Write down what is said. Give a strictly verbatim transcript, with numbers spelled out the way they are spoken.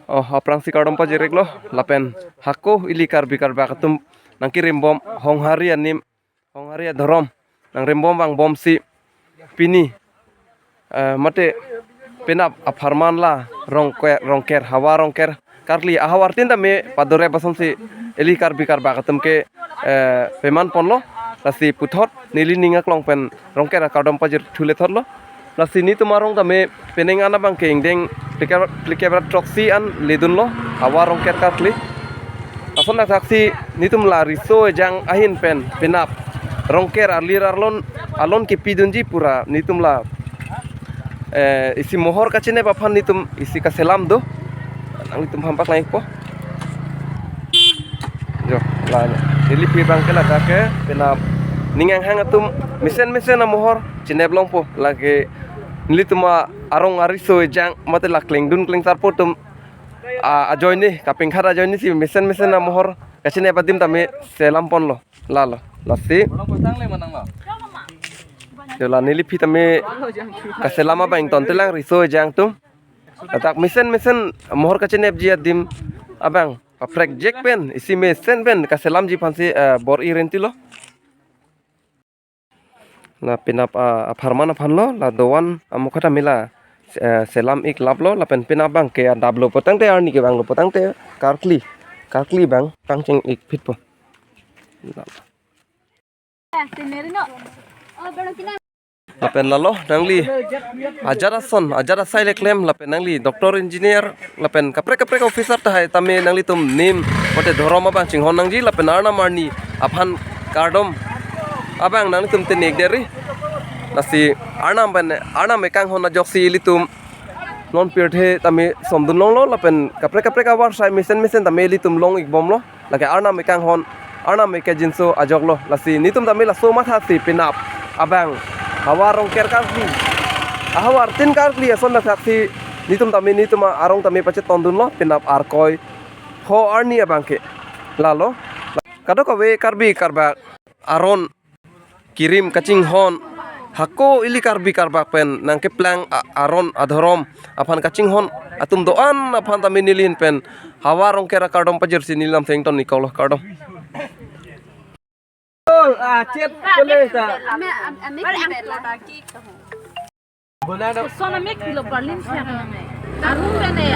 Oh, aphrangsi kardom pajir-iklo, lapen hako ili Karbi Karbak atum nangkerimbom Honghari anim, Honghari adhorom nangrimbom vangbomsi pini, eh, mate penap apharman la Rongke-, Rongker, havar Rongker karkli ahavar tin tame padorep asonsi ili Karbi Karbak atum ke, eh, peman ponlo. Lasi puthot neli ning aklong pen Rongker akardom pajir thule thotlo. Lasi netum arong tame penang an abang ke ingdeng phlikep ra, phlikep ra throksi an ledunlo, havar Rongker karkli. Lason athaksi netum la riso ejang ahin pen penap Rongker alir arlon, alon kepidunji pura netum la, eh, isi mohor kachinep aphan netum isi kaselam do. Nanglitum hampaklang-ikpo. Jo, la neli phi abang ke ladak ke penap ning anghang atum mesen mesen amohor chinep longpo, lake nelitum arong ariso ejang mate la klengdun klengsarpo atum, a, ajoine, kapingkhat ajoinesi mesen mesen amohor kachinep adim tame selam ponlo. Lalo, lasi. Ulang pasang le manang lo. Jo, la neli phi tame kaselam abang tongte lang riso ejang atum. Ladak mesen mesen mohor kachinepji adim abang paprekjek pen, isi mesen pen kaselamji aphansi, eh, bor-i rentilo. La penap, ah, apharman aphanlo, la doan amokha tame la, eh, selam-ik laplo, lapen penap abang ke adaplo putangte arni kevanglo putangte karkli, karkli abang pangcheng-ik phitpo. Lapen lalo nangli ajat ason, ajat asai le klem, lapen nangli doctor, engineer, lapen kaprek kaprek officer tahai tame nanglitum nim mate dhorom abang chinghon nangji, lapen arnam arni aphan kardom abang nanglitum tenekderi. Lasi arnam pen, arnam ekanghon ajoksi ilitum non pirthe tame somdun longlo, lapen kaprek kaprek ahavar asai mesen mesen tame ilitum long-ikbomlo. Lake arnam ekanghon, arnam ekajinso ajoklo. Lasi netum tame laso mathasi penap abang havar Rongker karkli, ahavar tin karkli ason athaksi netum tame, netum arong tame pachetongdunlo penap Arkoi pho arni abang ke. Lalo, kadokave Karbi Karbak aron kirim kachinghon, hako ili Karbi Karbak pen nangkeplang a-, aron adhorom aphan kachinghon atum do-an aphan tame neli ahin pen havar Rongker akardom pajirsi neli lam thengton-iklo, kardom. Son amek pilo Berlin siang name. Arun bene,